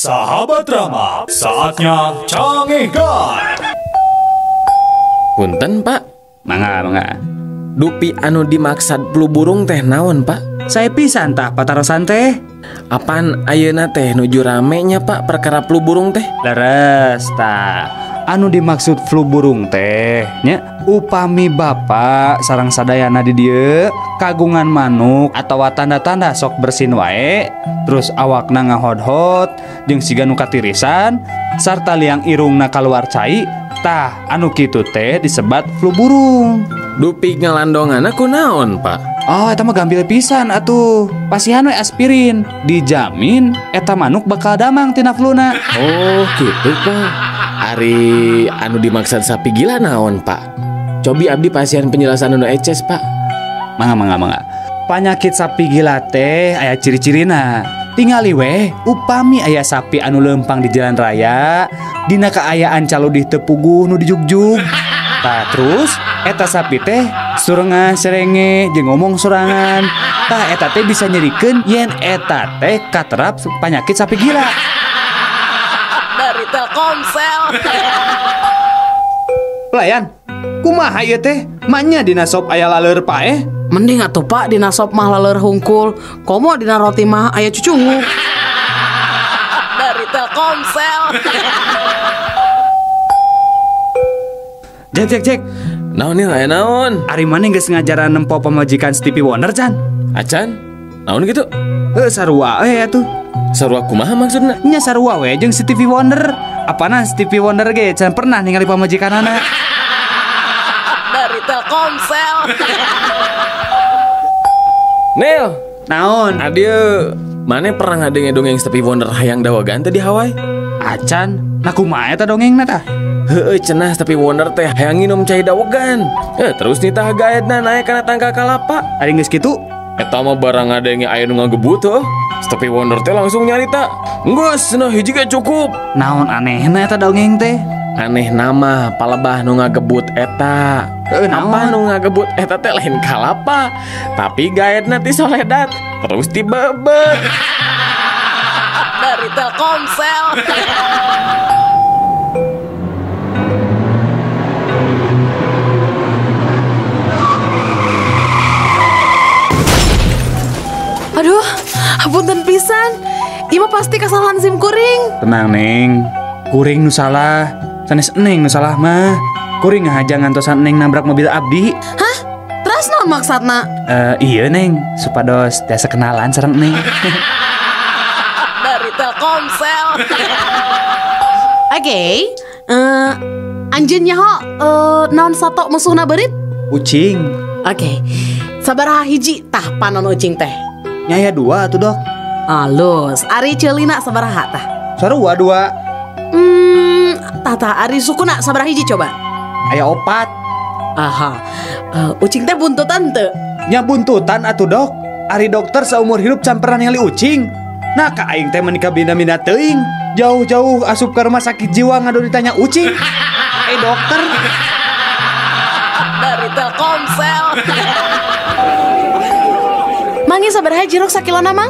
Sahabat Rama, saatnya canggihkan. Punten Pak. Mangga, mangga. Dupi anu dimaksad flu burung teh naon Pak? Saya pisan tah patarosan teh. Apan ayeuna teh nuju rame nya Pak perkara flu burung teh? Leres tah. Anu dimaksud flu burung teh nya upami bapak sareng sadayana di dieu kagungan manuk atawa tanda-tanda sok bersin wae, terus awakna ngahodhot jeung siga nu katirisan sarta liang irungna kaluar cai, tah anu kitu teh disebat flu burung. Dupi ngalandonganna kunaon Pak? Oh, eta mah gampil pisan atuh. Pasihan we aspirin, dijamin eta manuk bakal damang tina fluna. Oh, gitu Pak. Ari anu dimaksud sapi gila naon Pak? Cobi abdi pasihan penjelasan anu eces Pak. Mangga mangga mangga. Panyakit sapi gila teh aya ciri-cirina. Tingali weh upami aya sapi anu lempang di jalan raya, dina kaayaan caludih teu puguh nu dijugjug. Tah terus eta sapi teh surengah serenge jeung ngomong sorangan. Tah eta teh bisa nyerikeun yen eta teh katerap panyakit sapi gila. Dari Telkomsel. Pelayan, kumaha ieu teh? Manya dina sop aya laleur paeh? Mending atuh Pak dina sop mah laleur hungkul, komo dina roti mah aya cucungu. Dari Telkomsel. Jek jek jek. Naon nih aya naon? Ari maneh geus ngajaran nempo pamajikan Stevie Wonder can? Acan? Naon gitu? Heuh sarua we atuh. Sarua kumaha maksudna? Nya sarua we jeung Stevie Wonder. Apana Stevie Wonder ge can pernah ningali pamajikanana. Dari Telkomsel. Nel, naon? Adieu. Mane pernah ngadenge dongeng Stevie Wonder hayang dawagan teh di Hawaii? Acan, nah kumaha eta dongengna tah? Heueuh cenah Stevie Wonder teh hayang nginum cai dawegan. Terus nitah gaetna naek kana tangkal kalapa. Ari geus kitu? Eta mah barang ngadenge aya nu ngagebut heuh. Stevie Wonder teh langsung nyarita, "Geus cenah hiji ge cukup." Naon anehna eta dongeng teh? Aneh nama palebah nu ngagebut eta. Apa nu ngagebut eta teh lain kalapa, tapi gaetna ti soledat terus dibebet. Dari Telkomsel. Aduh, hapunten pisan. Ieu mah pasti kesalahan sim kuring. Tenang, Neng. Kuring nu salah. Sanes Neng nu salah mah. Kuring ngahaja ngantosan Neng nabrak mobil abdi. Hah? Terus naon maksudna? Iya Neng, supados tiasa kenalan sareng Neng. Dari Telkomsel. Oke, anjeun nyaho naon sato musuhna beurit? Ucing. Oke. Sabaraha hiji tah panon ucing teh? Nyaya dua atuh dok. Alus, ari ceulina sabaraha tah? Sarua dua. Tah ari sukuna sabaraha hiji coba? Aya opat. Aha. Ucing teh buntutan teu? Nya buntutan atuh dok. Ari dokter saumur hidup can pernah ningali ucing. Nah ka aing teh menikah bina-bina teuing. Jauh-jauh asup ke rumah sakit jiwa ngadu ditanya ucing. Dokter. Dari Telkomsel. Mangi sabaraha jeruk sakilona mang?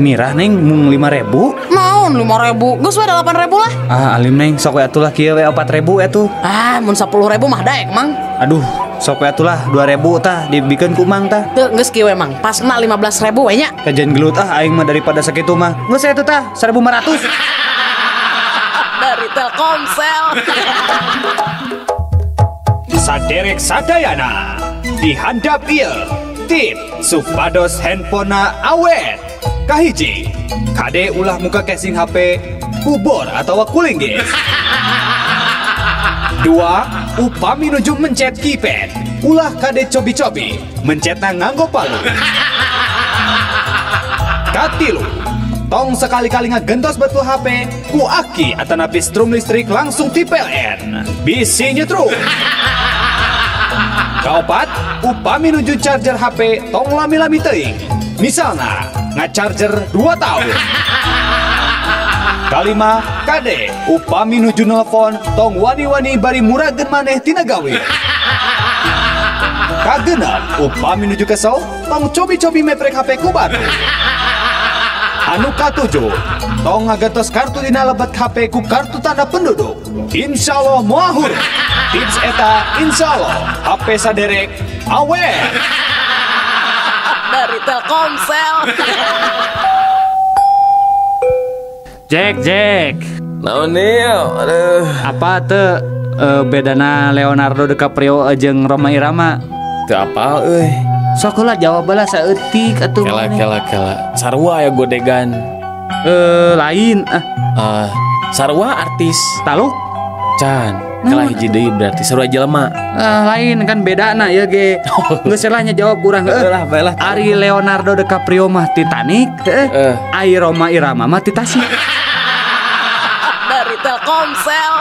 Mirah Neng, mung 5.000. Naon 5.000? Geus we 8.000 lah. Ah alim Neng, sok we atuh lah kieu we 4.000 atuh. Ah, mun 10.000 mah daek mang. Aduh, sok we atuh lah 2.000 tah dibikeun ku mang tah. Teu geus kieu we mang, pasna 15.000 we nya. Kajian gelut ah aing mah daripada sakitu mah. Geus atuh tah 1.500. Dari Telkomsel. Saderek sadayana dihandap ieu. Tip supados handphonena awet. Kahiji, kade ulah muka casing HP kubor atau cooling gas. Dua, upami nuju mencet keypad, ulah kade cobi-cobi mencetna nganggo palu. Katilu, tong sekali-kali ngagentos betul HP ku aki atanapi strum listrik langsung ti PLN. Bisi nyetrum. Kaopat, upami nuju charger HP tong lami-lami teuing. Misalna ngacharger 2 tahun. Kalima, kade upami nuju nelpon tong wani-wani bari murageun maneh tina gawe. Kagenep, upami nuju kesel tong cobi-cobi meprek HP ku batu. Anu katujuh, tong ngagantos kartu dina lebet HP ku kartu tanda penduduk. Insya Allah moal hurung. Tips eta insya Allah HP saderek awet. Dari Telkomsel. Jack, Jack. Naon ieu? Aduh. Apa teu bedana Leonardo DiCaprio jeung Rhoma Irama? Teu apal euy. Sok heula jawab bae saeutik atuh. Kela kela kela. Sarua ya godegan. Lain ah. Sarua artis. Taluk? Can. Kalah hiji deui berarti sarua jelema. Lain kan bedana ieu ge. Geus lah nya jawab kurang heuh. Lah bae lah. Ari Leonardo DiCaprio mah Titanic, heuh. Ari Rhoma Irama mah ti Tasik. Dari Telkomsel.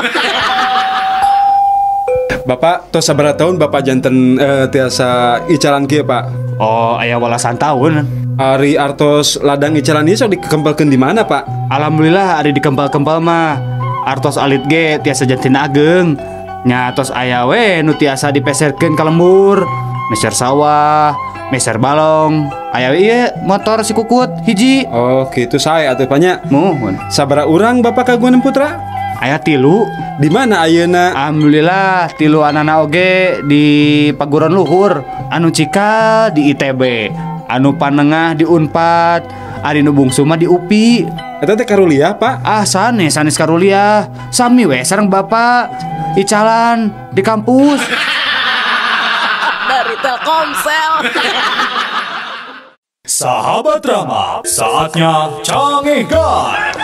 Bapak tos sabaraha tahun Bapak janten tiasa icalan kieu Pak? Oh, aya walasan tahun. Ari artos ladang icalan ieu sok dikempelkeun di mana Pak? Alhamdulillah ari dikempel-kempel mah artos alit ge tiasa janten ageng. Nya tos aya we nu tiasa dipeserkeun ka lembur, meser sawah, meser balong. Aya we ieu motor si Kukut hiji. Oh, kitu sae atuh Pak nya. Muhun. Sabaraha urang Bapak kagungan putra? Aya 3. Di mana ayeuna? Alhamdulillah 3 anana oge di paguron luhur, anu cikal di ITB, anu panengah di Unpad, ari nu bungsu mah di UPI. Eta teh karuliah, Pak? Ah, sanes sanes karuliah. Sami we sareng Bapak icalan di kampus. Dari Telkomsel. Sahabat Rama, saatnya canggihkan.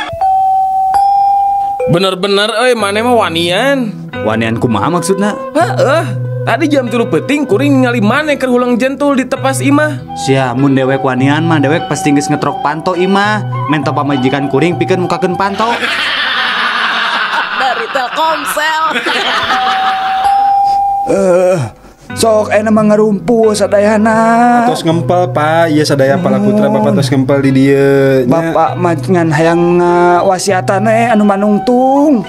Bener-bener euy maneh mah wanian. Wanian kumaha maksudna? Heeh. Tadi jam 3 peuting kuring ningali maneh keur hulang jentul di tepas imah. Sia mun dewek wanian mah dewek pasti geus ngetrok panto imah. Mento pamajikan kuring pikeun mukakeun panto. Dari Telkomsel. Sok enak mah ngarumpul sadayana. Atos ngempel Pak, ieu sadaya pala putra Bapak tos ngempel di dieu. Bapak mah ngan hayang wasiatan anu manungtung.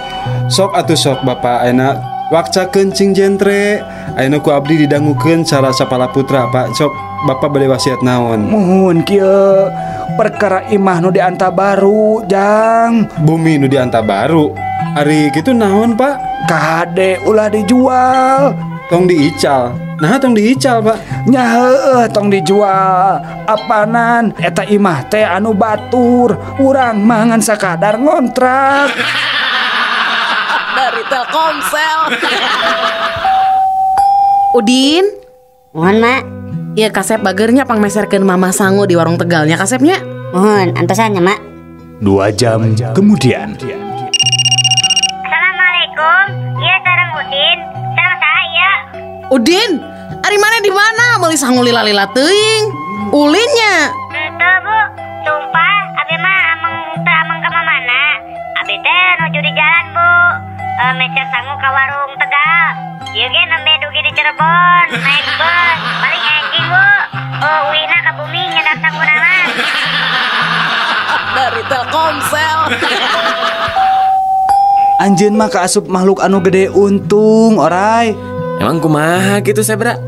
Sok atuh sok Bapak ayeuna wakcakeun cing jentre. Ayeuna ku abdi didangukeun cara sapala putra Pak. Sok Bapak bade wasiat naon? Muhun kieu perkara imah nu dianta baru jang. Bumi nu dianta baru. Ari kitu naon Pak? Kade ulah dijual. Tong diical. Nah tong diical Pak. Nya heueuh tong dijual. Apanan eta imah teh anu batur. Urang mah ngan sakadar ngontrak. Dari Telkomsel. Udin. Mohon Mak. Ya kasep bagernya pangmeserkeun Mama sangu di warung Tegalnya kasepnya. Mohon antosan nya Mak. 2 jam kemudian. Assalamualaikum. Iya sareng Udin. Sareng saya. Udin, ari mana di mana? Meuli sangu lila-lila teuing. Ulinnya. Henteu Bu, sumpah abi mah ameng teu ameng ka mana. Abi teh nuju di jalan Bu. Meser sangu ka warung Tegal. Ieu ge nembe dugi di Cirebon, naik bus, paling enjing Bu. Oh, uina ka bumi nyedak sanguna mah. Dari Telkomsel. Anjeun mah kaasup makhluk anu gede untung orai. Emang kumaha gitu Sebra?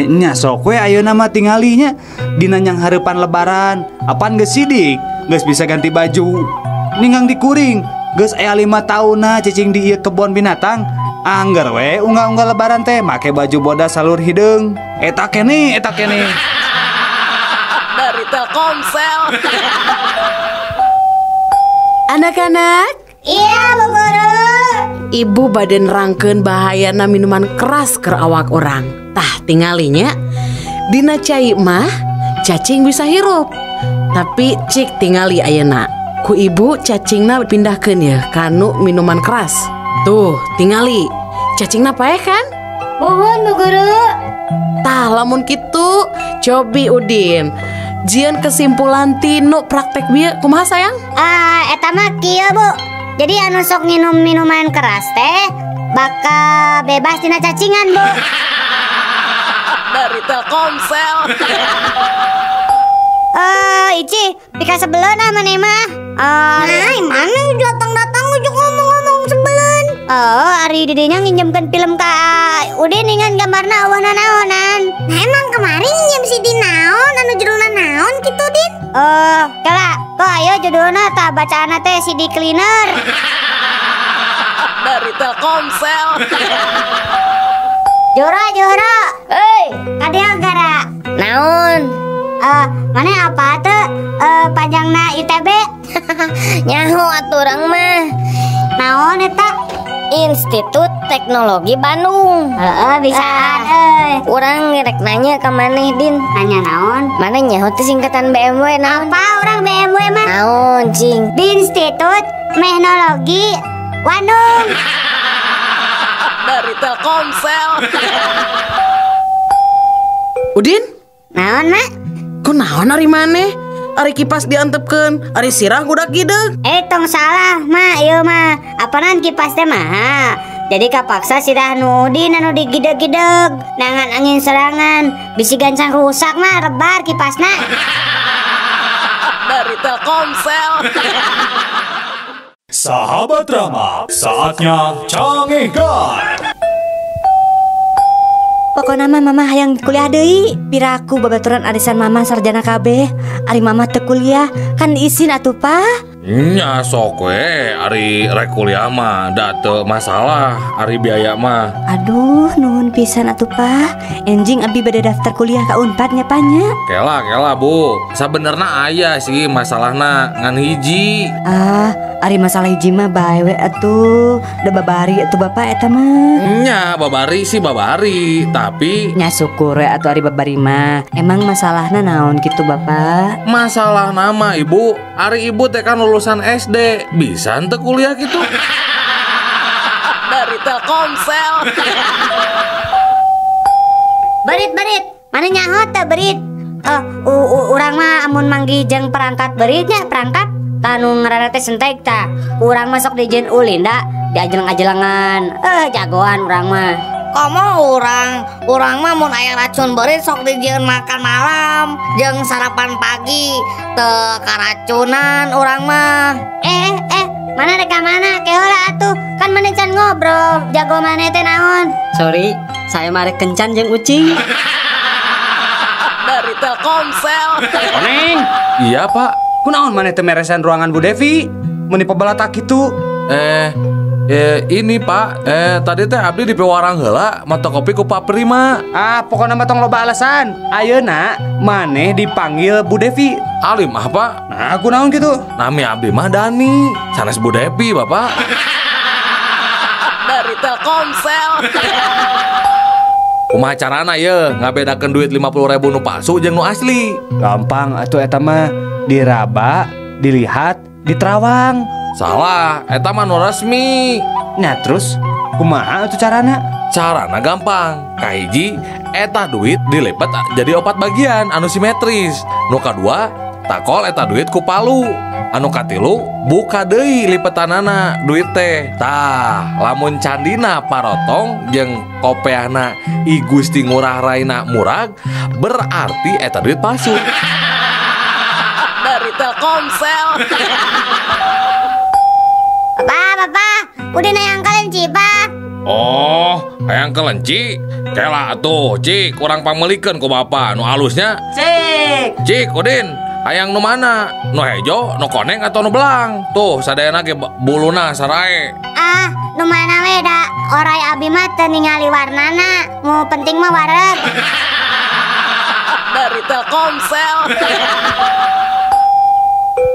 Nya sok we ayeuna mah tingalinya dina nyang hareupan lebaran. Apan geus sidik, geus bisa ganti baju. Ninggang dikuring, geus aya 5 taunna cicing di ieu kebon binatang. Angger we unggal-unggal lebaran teh make baju bodas salur hideung. Eta keneh, eta keneh. Dari Telkomsel. Anak-anak. Iya, Bu Guru. Ibu baden rangkeun bahayana minuman keras keur awak urang. Tah tingalinya dina cai mah cacing bisa hirup. Tapi cik tingali ayeuna. Ku ibu cacingna pindahkeun ya kanu minuman keras. Tuh tingali. Cacingna paeh kan? Muhun Bu Guru. Tah lamun kitu cobi Udin. Jieun kesimpulan tinu praktek bieu kumaha sayang? Eta mah kieu Bu. Jadi anu sok nginum minuman keras teh bakal bebas tina cacingan Bu. Dari Telkomsel. Ici, pika sebelen ah maneh mah. Nah, mana datang-datang ujuk ngomong-ngomong sebelen. Oh, ari didinya nginjemkeun film ka Udin ningan gambarna eueuh nanaonan. Nah, emang kemarin nginjem si Din naon anu judulna naon kitu Din? Oh, kala kok ieu judulna tah bacaanna teh CD cleaner. Dari Telkomsel. Joro joro. Hei, kadieu gara. Naon? Mana apa tuh panjangna ITB? Nyaho atuh urang mah. Naon eta? Institut Teknologi Bandung. Heeh, bisaan euy. Urang rek nanya ka maneh, Din. Nanya naon? Maneh nyaho teh singkatan BMW naon? Apa urang BMW mah? Naon, cing? Institut Teknologi Bandung. Dari Telkomsel. Udin? Naon, Mak? Ku naon ari maneh? Ari kipas diantepkeun, ari sirah gudak gideug. Tong salah, Mak, ieu mah. Apanan kipas teh mah? Jadi kapaksa sirah nu Udin anu digideg-gideg. Nangan angin serangan, bisi gancang rusak mah rebar kipasna. Dari Telkomsel. Sahabat Rama, saatnya canggihkan. Pokokna mah mama hayang kuliah deui. Piraku babaturan arisan mama sarjana kabeh. Ari mama teu kuliah, kan diisin atuh, Pak. Nya sok we, ari rek kuliah mah da teu masalah, ari biaya mah. Aduh, nuhun pisan atuh, Pak. Enjing abi bade daftar kuliah ka Unpad nya, Pak nya. Kela kela, Bu. Sabenerna aya sih masalahna ngan hiji. Ah, ari masalah hiji mah bae we atuh. Da babari atuh Bapak eta mah. Nya babari sih babari, tapi nya syukur we atuh ari babari mah. Emang masalahna naon kitu Bapak? Masalah nama Ibu, ari Ibu teh kan lulusan SD, bisa henteu kuliah gitu. Dari Telkomsel. Berit-berit, mana nyaho teu berit? Urang mah amun manggih jeung perangkat beritnya, perangkat tanu ngaranna teh sentek tah. Urang masuk di jeung ulin da, diajeleng-ajelengan. Jagoan urang mah. Komo urang mah mun aya racun beurit sok dijieun makan malam jeung sarapan pagi, teu karacunan urang mah. Mana rek ka mana? Ke heula atuh. Kan maneh can ngobrol, jago maneh teh naon? Sorry, saya mah rek kencan jeung ucing. Dari Telkomsel. Koneng. Iya, Pak. Kunaon maneh teu meresan ruangan Bu Devi? Meuni pabalatak kitu. Ini Pak, tadi teh abdi di pewarang heula mata kopi ku Pak Prima. Ah, pokokna mah tong loba alasan. Ayeuna maneh dipanggil Bu Devi. Alim ah, Pak. Nah, kunaon kitu? Nami abdi mah Dani, sanes Bu Devi, Bapak. Dari Telkomsel. Kumaha carana ye ngabedakeun duit 50.000 nu palsu jeung nu asli? Gampang atuh eta mah, diraba, dilihat, diterawang. Salah, eta mah nu resmi. Nah terus kumaha atuh carana? Carana gampang. Kahiji, eta duit dilipat jadi 4 bagian anu simetris. Nu kadua, takol eta duit ku palu. Anu katilu, buka deui lipetanana duit teh. Tah, lamun candina parotong jeung kopeahna I Gusti Ngurah Raina murag, berarti eta duit palsu. Dari Telkomsel. Bapak, udah hayang kelenci, Pak. Oh, hayang kelenci? Kela atuh, Cik, kurang pangmelikeun ku Bapak nu alusnya. Cik. Cik, Udin, hayang nu mana? Nu hejo, nu koneng atau nu belang? Tuh, sadayana ge buluna sarae. Ah, nu mana we da orai abi mah teu ningali warnana. Nu penting mah wareg. Dari Telkomsel.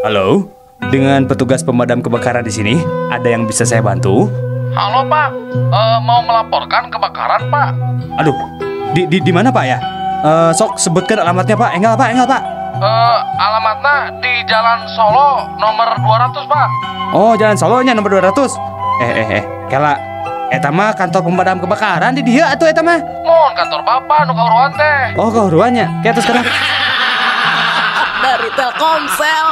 Halo, dengan petugas pemadam kebakaran di sini, ada yang bisa saya bantu? Halo Pak, mau melaporkan kebakaran Pak. Aduh, di mana Pak ya? Sok sebutkan alamatnya Pak. Enggal Pak, enggal Pak. Alamatnya di Jalan Solo nomor 200 Pak. Oh, Jalan Solonya nomor 200. Kela, eta mah kantor pemadam kebakaran di dia atuh eta mah. Mohon kantor Bapak nu kahuruan teh. Oh, kahuruannya. Kayak terus sekarang. Dari Telkomsel.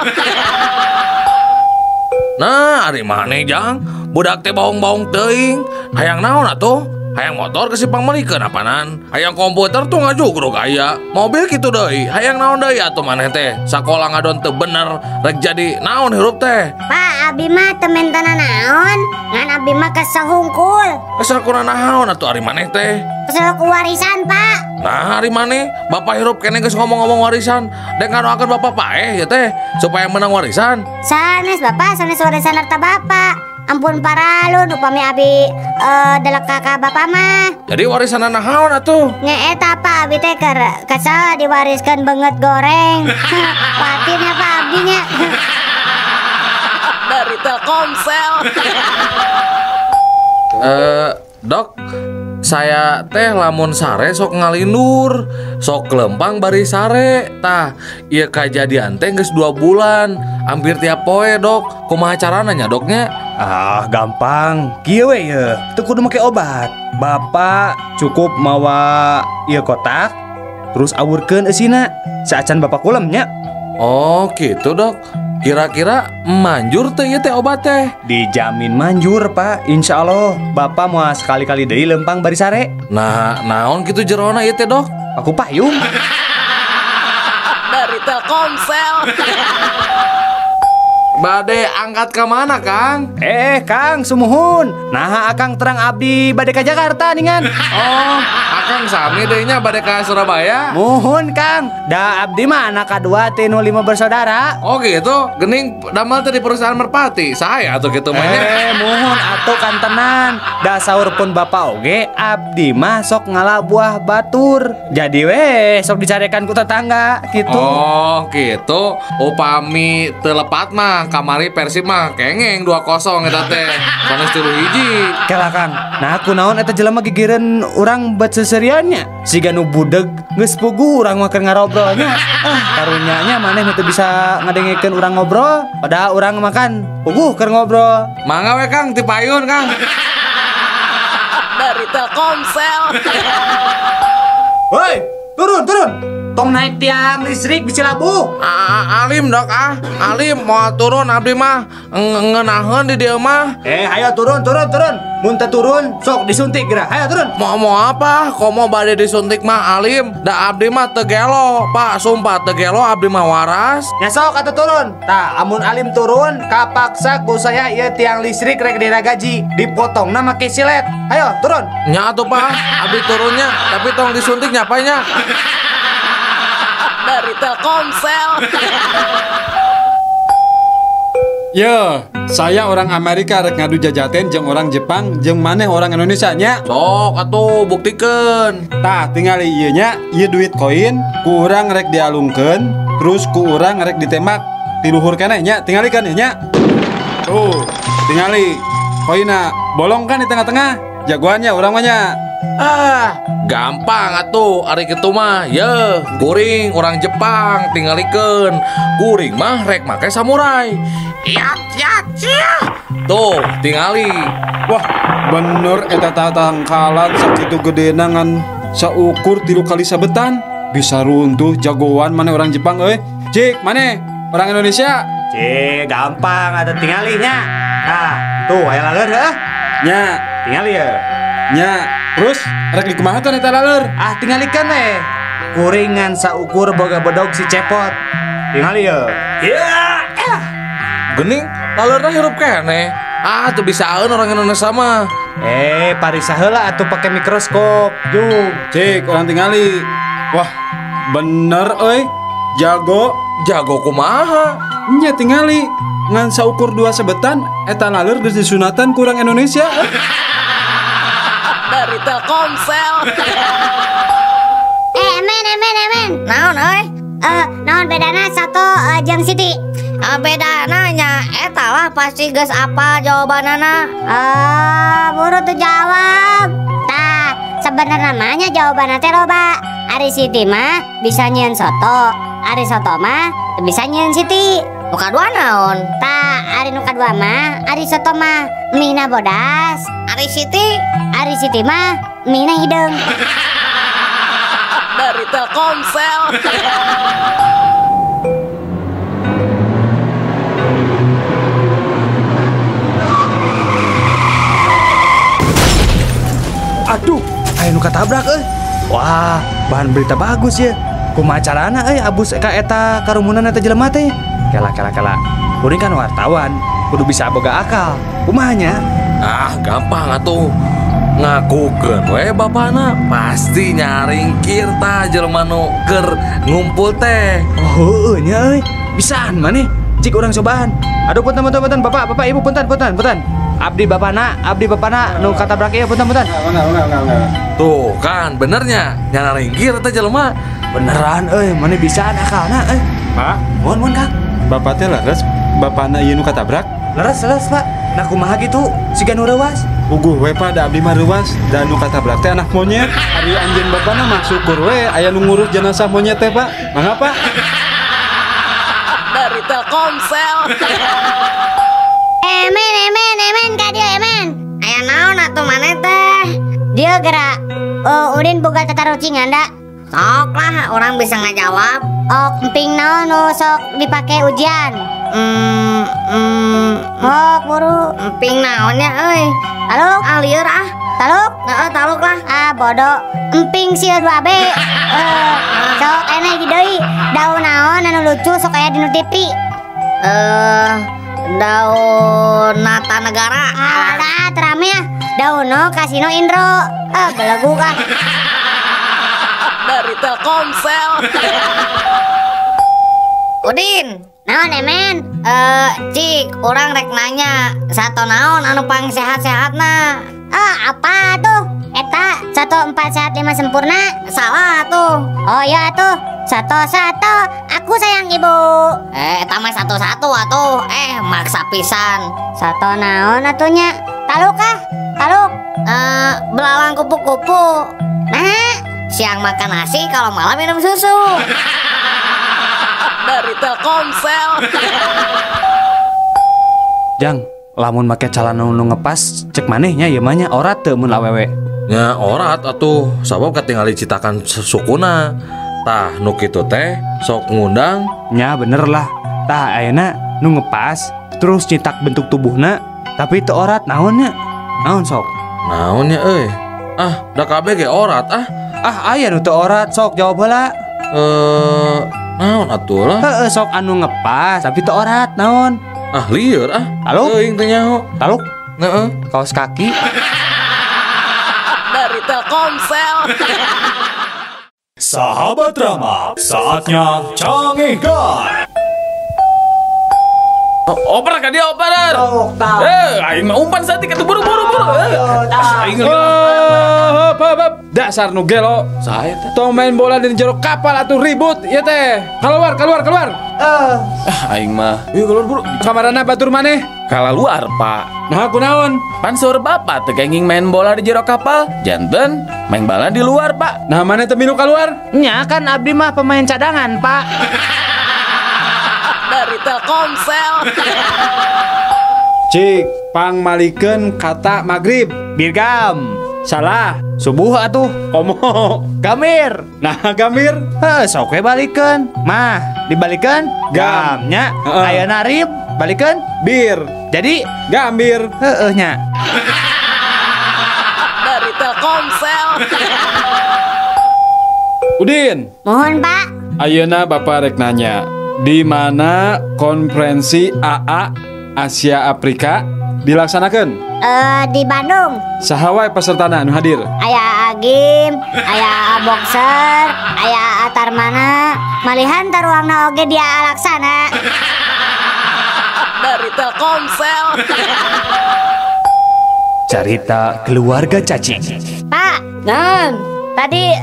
Nah, ari maneh jang, budak teh baong-baong teuing. Hayang naon atuh? Hayang motor geus dipangmeulikeun apanan. Hayang komputer tuh ngajugrug aya. Mobil kitu deui. Hayang naon deui atuh maneh teh? Sakola ngadon teu bener, rek jadi naon hirup teh? Pak, abi mah teu mentana naon, ngan abi mah kesel hungkul. Kesel kuna naon atuh ari maneh teh? Kesel ku warisan, Pak. Nah, ari maneh bapak hirup keneh geus ngomong-ngomong warisan. Dek ngadoakeun bapak paeh ya teh supaya menang warisan. Sanes bapak, sanes warisan harta bapak. Ampun paralun upami abi delek ka bapak mah. Jadi warisan naon atuh? Nya eta Pak, abi teh keur kesel diwariskeun beungeut goreng. Patin ya Pak abdi nya. Dari Telkomsel. Dok, saya teh lamun sare sok ngalindur, sok lempang bari sare. Tah, ieu kajadian teh geus 2 bulan, hampir tiap poe, Dok. Kumaha carana nya, Doknya? Ah, gampang. Kieu we ye, teu kudu make obat. Bapak cukup mawa ieu kotak, terus awurkeun eusina. Saacan bapak kulem nya. Oh, gitu, Dok. Kira-kira manjur teh ieu teh obat teh? Dijamin manjur, Pak. Insya Allah bapak mau sekali-kali deui lempang bari sare. Nah, naon kitu jerona ieu teh, Dok? Aku payung. Dari Telkomsel. Bade angkat ke mana, Kang? Kang, sumuhun. Nah, akang terang abdi bade ka Jakarta ningan. Oh, akang sami deui nya bade ka Surabaya. Muhun, Kang. Da abdi mah anak kadua ti nu 5 bersaudara. Oh gitu. Gening damel teh di perusahaan Merpati. Saya atuh kitu mah nya. Muhun atuh kantenan. Da saur pun bapak oge abdi mah sok ngala buah batur. Jadi we sok dicarekan ku tetangga gitu. Oh, gitu. Upami teu lepat mah kamari Persib mah kengeng 2-0 eta teh. Sanes 3-1. Kela Kang. Nah, kunaon eta jelema gigireun urang bet seserian nya. Siga nu budeg geus puguh urang mah keur ngarobrolnya. Ah, karunya nya maneh nu teu bisa ngadengekeun urang ngobrol, padahal urang makan puguh keur ngobrol. Mangga we Kang, ti payun Kang. Dari Telkomsel. Woi, turun, turun. Tong naik tiang listrik bisa labuh. Alim Dok ah, alim mau turun abdi mah ngeunaheun di dieu mah. Ayo turun, turun, turun. Mun teu turun sok disuntik geura. Ayo turun. Mau apa? Komo bade disuntik mah alim. Da abdi mah teu gelo, Pak, sumpah teu gelo abdi mah waras. Nya sok atuh turun. Tah, amun alim turun kapaksa ku saya ieu tiang listrik rek diragaji, dipotongna make silet. Ayo turun. Nya atuh Pak, abdi turunnya, tapi tong disuntik nya Pak nya. Dari Telkomsel. Yo, saya orang Amerika rek ngadu jajaten jeung orang Jepang jeung maneh orang Indonesia nya. Sok atuh buktikeun. Tah, tingali ieu nya, ieu duit koin ku urang rek dialungkeun, terus ku urang rek ditembak ti luhur keneh nya, tingalikeun ieu nya. Tuh, tingali koinna bolong kan di tengah-tengah. Jagoannya urang mah nya. Ah, gampang atuh ari kitu mah. Ye, kuring orang Jepang tingalikeun. Kuring mah rek make samurai. Yat yat cia. Tuh, tingali. Wah, bener eta tatangkalan sakitu gedena ngan saukur 3 kali sabetan. Bisa runtuh jagoan maneh orang Jepang euy. Cik, maneh orang Indonesia. Cik, gampang atuh tingalinya. Nah, tuh aya laleur heuh. Nya, tingali ye. Nya, terus rek dikumaha teh eta laleur? Ah, tingalikeun we. Kuringan saukur boga bedog si cepot. Tingali ye. Ya. Gening, laleurna hirup keneh. Ah, teu bisaeun orang Indonesia mah. Parisa heula atuh pake mikroskop. Jug. Cik, orang tingali. Wah, bener euy. Jago. Jago kumaha? Nya tingali. Ngan saukur 2 sebetan eta laleur geus disunatan ku urang Indonesia. Dari Telkomsel. Emen. Naon euy? Naon bedana soto jeung Siti? Bedana nya eta lah pasti geus apa jawabanana. Buru tuh jawab. Tah, sebenarnya mah nya jawabanna teh loba. Ari Siti mah bisa nyieun soto, ari soto mah bisa nyieun Siti. Nu kadua naon? Tah, ari nu kadua mah ari soto mah mina bodas. Ari Siti mah mina hideung. Dari Telkomsel. Aduh, aya nu katabrak euy. Wah, bahan berita bagus ya. Kumaha carana euy abus ka eta karumunan eta jelema teh? Kela kela kela. Kuring kan wartawan, kudu bisa boga akal. Kumaha nya? Ah, gampang atuh. Ngakukeun we bapana pasti nyaringkir tah jelema nu keur ngumpul teh. Oh, heueuh nya euy. Bisaan maneh. Cik urang cobaan. Aduh punten punten punten bapak, bapak ibu punten punten punten. Abdi bapana nu katabrak ieu punten punten. Enggak. Tuh kan benernya nyaringkir teh jelema. Beneran euy, maneh bisaan akalna euy. Pak, mohon Kang. Bapak teh leres, bapana ieu nu katabrak? Leres leres Pak. Nah kumaha gitu, siga nu reuwas. Uguh we Pak, da abdi mah reuwas, da nu katabrak teh anak monyet. Ari anjeun bapana mah syukur we aya nu ngurus jenazah monyet teh Pak. Mangga Pak. Dari Telkomsel. Emen emen emen ka dieu emen. Aya naon atuh maneh teh? Dia gerak. Oh, Udin boga tatarucingan da. Sok lah, orang bisa ngajawab. Oh, emping naon nu sok dipake ujian? Oh, buru. Emping naonnya euy? Taluk? Ah, lieur ah. Taluk? Heeh, taluk lah. Ah, bodoh. Emping sieun 2B. Sok aya hiji deui. Daun naon anu lucu sok aya dina TV? Daun Nata Negara. Ah, tah terame ah. Daun no Kasino Indro. Ah, belegu ah. Dari Telkomsel. Udin, naon emen? Cik, orang rek nanya, sato naon anu pang sehat-sehatna? Ah, apa tuh? Eta 1 4 sehat 5 sempurna. Salah tuh. Oh iya tuh. 1 1 aku sayang ibu. Eta mah 1 1 atuh. Maksa pisan. Sato naon atunya? Taluk ah? Taluk. Belalang kupu-kupu. Nah, siang makan nasi, kalau malam minum susu. Dari Telkomsel. Jang, lamun make calana nu ngepas cek manehnya ieu mah nya orat teu mun awewe. Nya orat atuh, sabab katingali citakan sukuna. Tah nu kitu teh sok ngundang. Nya bener lah. Tah ayeuna nu ngepas terus nyitak bentuk tubuhna tapi teu orat naonnya? Naon sok? Naonnya euy? Ah, da kabeh ge orat ah. Ah, aya nu teu orat sok jawab heula. Naon atuh lah? Heeh, sok anu ngepas tapi teu orat naon? Ah, lieur ah. Taluk? Teuing teu nyaho. Taluk? Heeh. Kaos kaki. Dari Telkomsel. Sahabat Rama, saatnya Cangehgar. Oper ka dia oper. Aing mah umpan saeutik atuh buru-buru buru. Aing hop hop hop. Dasar nu gelo. Saha eta? Tong main bola di jero kapal atuh ribut ieu teh. Keluar keluar keluar. Aing mah. Yuk keluar buru. Kamarana batur maneh? Kalaluar, Pak. Nah, kunaon? Pan saur bapak teu kenging main bola di jero kapal, janten main bola di luar, Pak. Nah, maneh teu milu keluar? Nya kan abdi mah pemain cadangan, Pak. Dari Telkomsel. Cik, pangmalikeun kata magrib. Birgam. Salah. Subuh atuh. Komo. Gamir. Nah, gamir. Heuh, sok we balikeun. Mah, dibalikeun Gam. Gamnya. Heeh. Ayeuna rib, balikeun Bir. Jadi gambir. Heueuh nya. Dari Telkomsel. Udin. Mohon, Pak. Ayeuna Bapak rek nanya, di mana konferensi AA Asia Afrika dilaksanakan? Di Bandung. Saha wae pesertana anu hadir? Aya Agim, aya Boxer, aya Tarmana, malihan taruangna oge dia Laksana. Dari Telkomsel. Cerita keluarga cacing. Pak, Nan. Tadi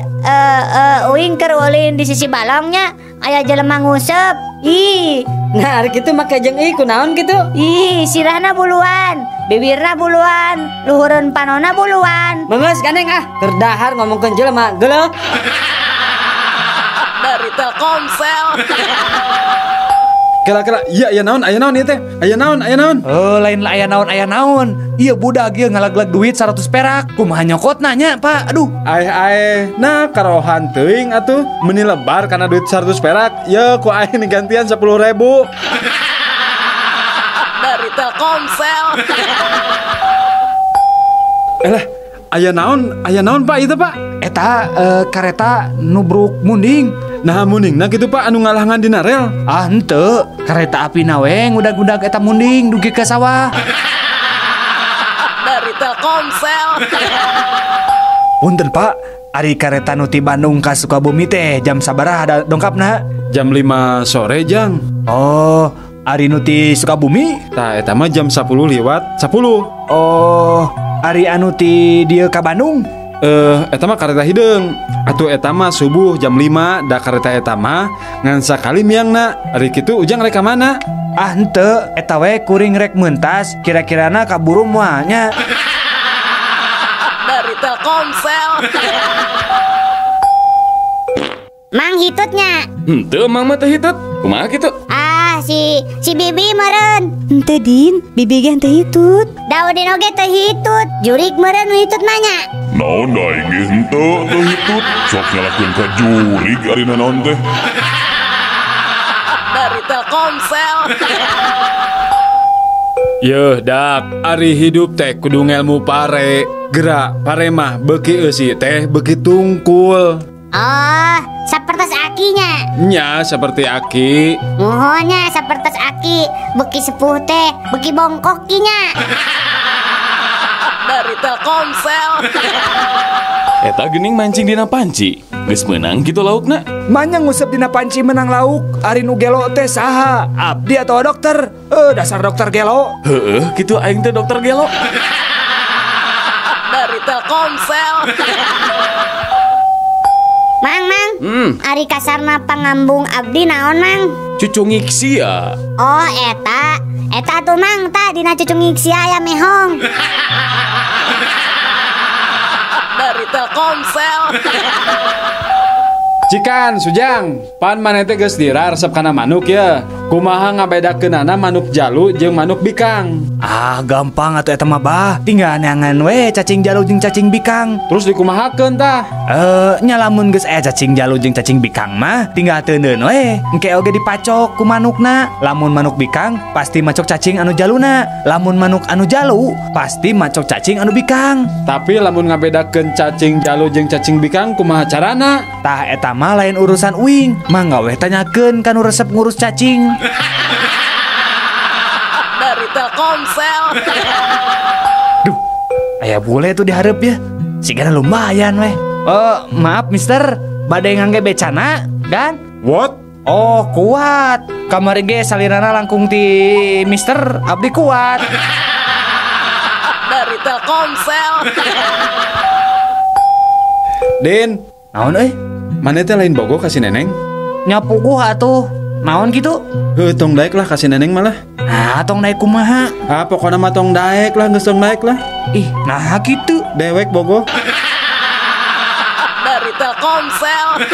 uing keur ulin di sisi balongnya aya jelema nguseup. Ih. Nah, ari kitu make jeung ieu kunaon kitu? Ih, sirahna buluan, bibirna buluan, luhureun panona buluan. Meungeus gandeng ah, keur dahar ngomongkeun jelema geuleuh. Dari Telkomsel. Kela-kela, iya aya naon, aya naon ieu teh? Aya naon, aya naon? Oh, lain lah aya naon, aya naon. Ieu budak ieu ngalaglag duit 100 perak. Kumaha nyokotna nya, Pak? Aduh. Aeh-aeh, nah karohan teuing atuh. Meuni lebar kana duit 100 perak. Ye ku aing digantian 10.000. Dari Telkomsel. Elah, Aya naon Pak itu Pak? Eta kareta nubruk munding. Nah mundingna kitu Pak anu ngalangan dina rel. Ah henteu, kareta api na we ngudag-ngudag eta munding dugi ka sawah. Dari Telkomsel. Punten Pak, ari kareta nu ti Bandung ka Sukabumi teh jam sabaraha ada dongkapna? Jam 5 sore jang. Oh, ari nu ti Sukabumi? Tah eta mah jam 10:10. Oh, ari anu ti dieu ka Bandung? Eta mah kareta hideung. Atuh eta mah subuh jam 5 da kareta eta mah ngan sakali miangna. Ari kitu ujang rek ka mana? Ah henteu, eta we kuring rek mentas, kira-kirana kaburu moal nya. Dari Telkomsel. Mang hitutnya. Henteu mang mah teh hitut. Kumaha kitu? Ah, si Bibi meureun. Henteu Din, Bibi ge henteu hitut. Daudin oge teu hitut, jurik meureun nu hitut mah nya. Naon da aing ge henteu teu hitut. Sok nyalakeun ka jurig ari naon teh. Dari Telkomsel. Yeuh dak, ari hidup teh kudu ngelmu pare. Gerak pare mah beuki eusi teh beuki tungkul. Oh, sapertos akinya. Nya seperti aki. Muhunnya sapertos aki, beuki sepuh teh beuki bongkok kinya. Dari Telkomsel. Eta geuning mancing dina panci. Geus meunang kitu laukna. Manya ngusep dina panci menang lauk, ari nu gelo teh saha? Abdi atau dokter? Dasar dokter gelo. Heueuh, kitu aing teh dokter gelo. Dari Telkomsel. Mang, ari kasarna pangambung abdi naon mang? Cucungik sia. Oh, eta. Eta atuh mang tah dina cucungik sia aya mehong. Dari Telkomsel. Cikan, Sujang, pan maneh teh geus dira resep kana manuk ya. Kumaha ngabedakeunana manuk jalu jeung manuk bikang? Ah, gampang atuh eta mah bah. Tinggal neangan we cacing jalu jeung cacing bikang. Terus dikumahakeun tah? Nya lamun geus aya cacing jalu jeung cacing bikang mah tinggal teuneun we. Engke oge dipacok ku manukna. Lamun manuk bikang pasti macok cacing anu jaluna. Lamun manuk anu jalu pasti macok cacing anu bikang. Tapi lamun ngabedakeun cacing jalu jeung cacing bikang kumaha carana? Tah eta mah lain urusan uing, mangga weh tanyakeun ka nu resep ngurus cacing. Dari Telkomsel. Duh, aya bule tuh dihareup ya. Sigana lumayan weh. Oh, maaf mister, bade ngangge becana, kan? What? Oh, kuat. Kamari ge salirana langkung ti mister, abdi kuat. Dari Telkomsel. Din, naon euy? Mana teh lain bogo kasih neneng? Nyapuguh atuh. Naon gitu? Heuh, tong daek lah kasih neneng malah. Nah, tong daek kumaha? Ah, pokona mah tong daek lah, geus tong daek lah. Ih, nah kitu. Dewek bogo. Dari Telkomsel.